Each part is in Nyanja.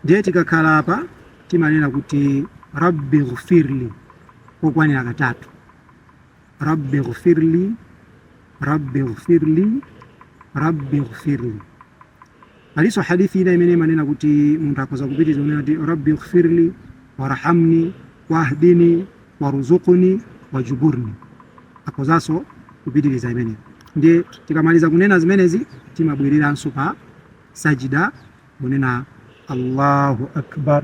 Ndiye tikakhala apa timanena kuti rabbi ghfirli kokwanira katatu, rabbi ghfirli, rabbi ghfirli, rabbi ghfirli. Palinso hadithi ina imene imanena kuti munthu akhoza kupitiriza kunena kuti rabbi ghfirli warhamni wahdini warzuqni wajuburni, akhozanso kupitiriza imeneyo. Ndiye tikamaliza kunena zimenezi timabwereranso pa sajida kunena Allahu akbar,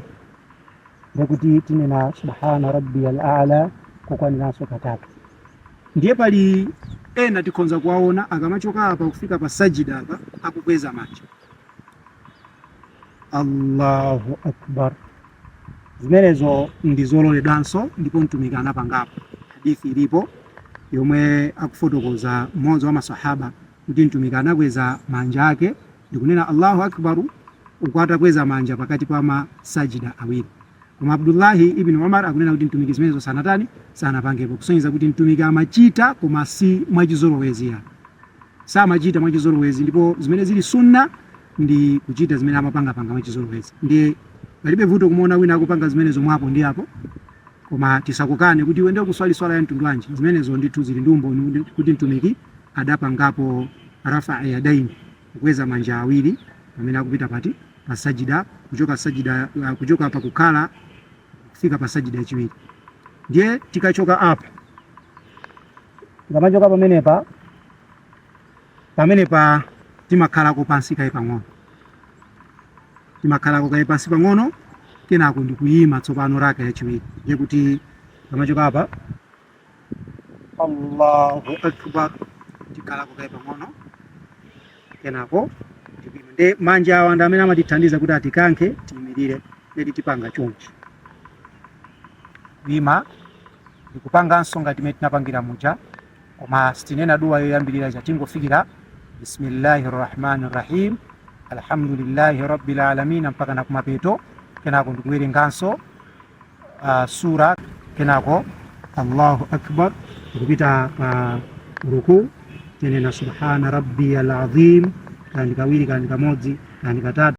ndekuti tinena subhana rabbiyal a'la kokwaniranso katatu. Ndiye pali ena tikhonza kuwaona akamachoka apa kufika pa sajida apa akukweza manja Allahu akbar. Zimenezo ndi zololedwanso ndipo Mtumiki anapangapo. Hadithi ilipo yomwe akufotokoza mmodzi wa masahaba kuti Mtumiki anakweza manja ake ndikunena Allahu akbar uku atakweza manja pakati pa ma sajida awiri. Koma Abdullahi ibn Umar akunena kuti Mtumiki zimenezo sanatani, sanapangepo, kusonyeza kuti Mtumiki amachita koma si mwachizolowezi ya. Samachita mwachizolowezi, ndipo zimene zili sunna ndi kuchita zimene amapangapanga mwachizolowezi. Ndiye palibe vuto kumuona wina akupanga zimenezo mwapo ndi apo, koma tisakukane kuti iwe ndiye kuswali swala ya mtundu wanji. Zimenezo ndithu zili ndi umboni kuti Mtumiki adapangapo rafa yadaini, kukweza manja awiri pamene akupita pati pa sajida, kuchoka sajida, kuchoka pa kukhala kufika pa sajida yachiwiri. Ndiye tikachoka apa, tikamachoka pamenepa, pamenepa timakhalako pansi kaye pang'ono, timakhalako kaye pansi pang'ono, kenako ndikuyima tsopano raka yachiwiri. Ndiye kuti tikamachoka apa Allahu akbar, tikhalako kaye pang'ono, kenako ndikuyima. Ndiye manja awa ndi amene amatithandiza kuti atikankhe tiyimirire. Ndiye tipanga chonchi kuyima, ndikupanganso ngati imene tinapangira muja, koma sitinena duwa yoyambirira ija, tingofikira bismillahi rahmani rahim alhamdulillahi rabbil alamin mpaka na kumapeto. Kenako ndikuwerenganso sura, kenako Allahu akbar, ndikupita pa ruku, tinena subhana rabbiyal azim, kandi kawiri kandi kamodzi kandi katatu.